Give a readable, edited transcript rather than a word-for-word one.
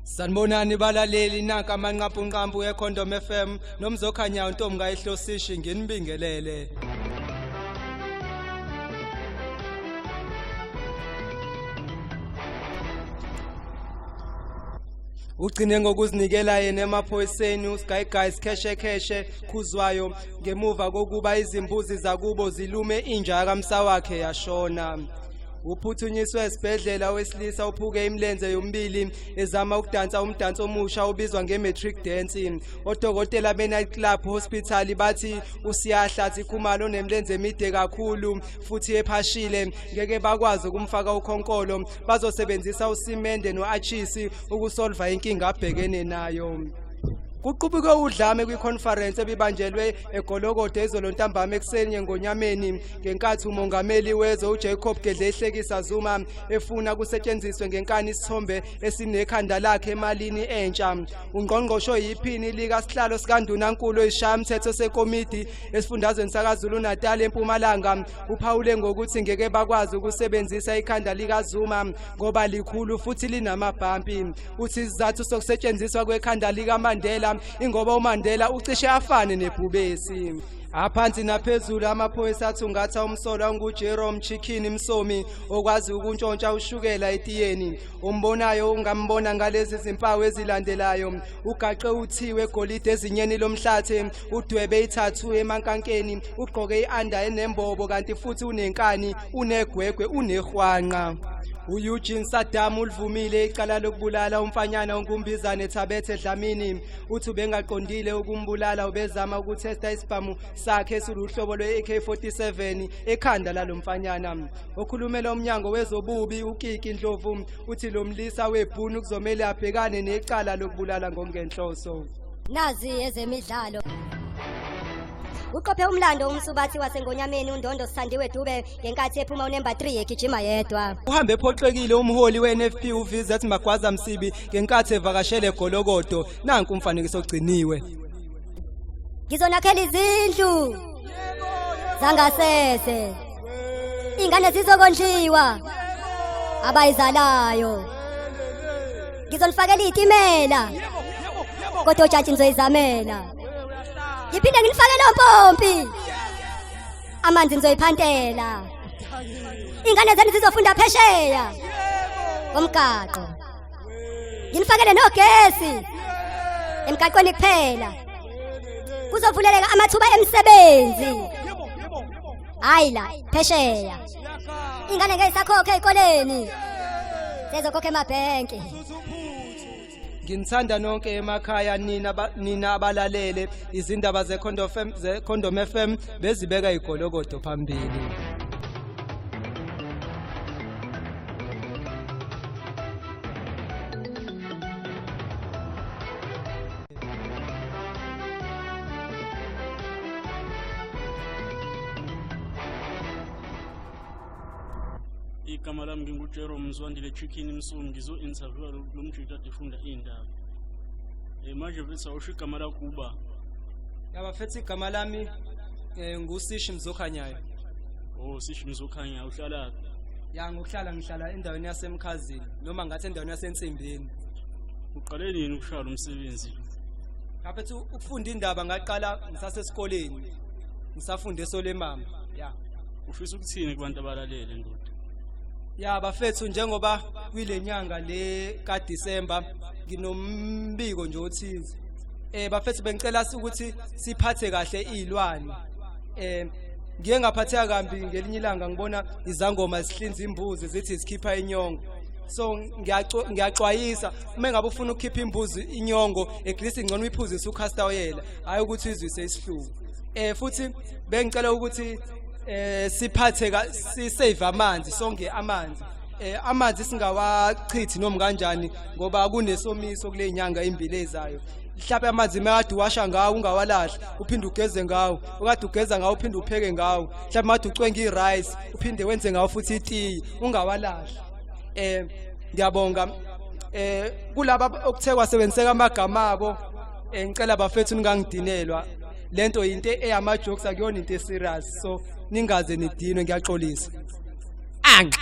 Sanibonani balaleli, nanka amanqampunqampu eCondom FM nomzokhanyayo ntombi kayihlosishi, nginibingelele. Ugcine ngokuzinikela yena emaphoyiseni uSky Guys Kheshe Kheshe Khuzwayo ngemuva kokuba izimbuzi zakubo zilume inja kamsawakhe yashona. Uphuthunyiswe esibhedlela owesilisa uphuke imilenze yomibili ezama ukudansa umdanso omusha obizwa nge-matric dance. Odokotela be-Night Club Hospital bathi uSiyahlathi Khumalo onemilenze emide kakhulu futhi ephashile ngeke bakwazi ukumfaka ukhonkolo, bazosebenzisa usimende no-achisi ukusolva inkinga abhekene nayo. Kuqubuke udlame kwikhonferense ebibanjelwe eGolokodo izolo ntambama ekuseni eNgonyameni ngenkathi umongameli wezwe uJacob Gedleyihlekisa Zuma efuna kusetshenziswe ngenkani isithombe esinekhanda lakhe emalini entsha. Ungqongqoshe oyiphini likasihlalo sikandunankulu oyisishayamthetho sekomidi esifundazweni saKwaZulu-Natal eMpumalanga uphawule ngokuthi ngeke bakwazi ukusebenzisa ikhanda likaZuma ngoba likhulu futhi linamabhampi. Uthi isizathu sokusetshenziswa kwekhanda likaMandela ingoba uMandela ucishe afane nebhubesi. Aphansi naphezulu amaphoyisa athungatha umsolwa onguJerome Chicken Msomi okwazi ukuntshontsha ushukela etiyeni. Umbonayo ungambona ngalezi zimpawu ezilandelayo: ugaxe uthiwe egolide ezinyeni lomhlathe, udwebe ithathu emankankeni, ugqoke i-anda enembobo, kanti futhi unenkani, unegwegwe, unehwanqa. U-Eugene Saddam ulivumile icala lokubulala umfanyana ongumbizane Thabethe Dlamini. Uthi ubengaqondile ukumbulala, ubezama ukuthesta isibhamu sakhe esiluhlobo lwe-AK-47 ekhanda lalo mfanyana. Okhulumela umnyango wezobubi uKiki Ndlovu uthi lo mlisa webhunu kuzomele abhekane necala lokubulala ngokungenhloso. Nazi ezemidlalo. Uqophe umlando umsubathi waseNgonyameni uNdondo Sithandiwe Dube ngenkathi ephuma unemba 3 egijima yedwa. Uhambe ephoxekile umholi we-NFP uVizet Magwaza Msibi ngenkathi evakashele eGolokodo. Nanku umfanekiso ogciniwe. Ngizonakhela izindlu zangasese. Ingane zizokondliwa abayizalayo. Ngizonifakela izitimela kodwa ojantshi nizoyizamela. Ngiphinde nginifakele ompompi, amanzi nizoyiphantela. Ingane zenu zizofunda phesheya komgaqo. Nginifakele nogesi emgaqweni kuphela. Kuzovuleleka amathuba emisebenzi. Hayi la phesheya. Ingane ngeke isakhokhe ezikoleni. Sezokhokha emabhenki. Nginithanda nonke emakhaya nina abalalele izindaba zeCondom FM, zeCondom FM bezibeka igolokodo phambili. Igama lami nginguJerome Mzwandile Chicken Msomi, ngizo-interviewa lo mjita kade efunda iy'ndaba. Manje mfethu awusho igama lakho uba? Yabafethu, igama lami nguSishi Mzokhanyayo. Oh, Sishi Mzokhanyayo, uhlalaphi? Ya, ngokuhlala ngihlala endaweni yaseMkhazini, noma ngathi endaweni yaseNsimbini. Uqale nini ukushaya lo msebenzi? Yabafethu, ukufunda indaba ngaqala ngisasesikoleni, ngisafunda eSolemama. Ya. Ufisa ukuthini kubantu abalalele, ndoda? Ya bafethu, njengoba kule nyanga le kaDisemba nginombiko nje othize. Bafethu, bengicela ukuthi siphathe kahle izilwane. Ngiye ngaphatheka kambi ngelinye ilanga ngibona izangoma zihlinza imbuzi zithi zikhipha inyongo. So ngiyaxwayisa, uma ngabe ufuna ukukhipha imbuzi inyongo, at least ngcono uyiphuzise ucastor oil, hayi ukuthi uyizwise isihlungu. Futhi bengicela ukuthi siphathe si-save amanzi, songe amanzi. Amanzi singawachithi noma kanjani ngoba kunesomiso kule nyanga imbili ezayo. Mhlawumbe amanzi makade uwasha ngawo ungawalahli, uphinde ugeze ngawo, ukade ugeza ngawo uphinde upheke ngawo, mhlawumbe made ucwenga i-rice uphinde wenze ngawo futhi itiyi, ungawalahli. Ngiyabonga. Kulaba okuthe kwasebenziseka amagama abo, ngicela bafethu ningangidinelwa. Lento into eyama jokes, akuyona into eserious, so ningaze nidinwe, ngiyaxolisa. Ang.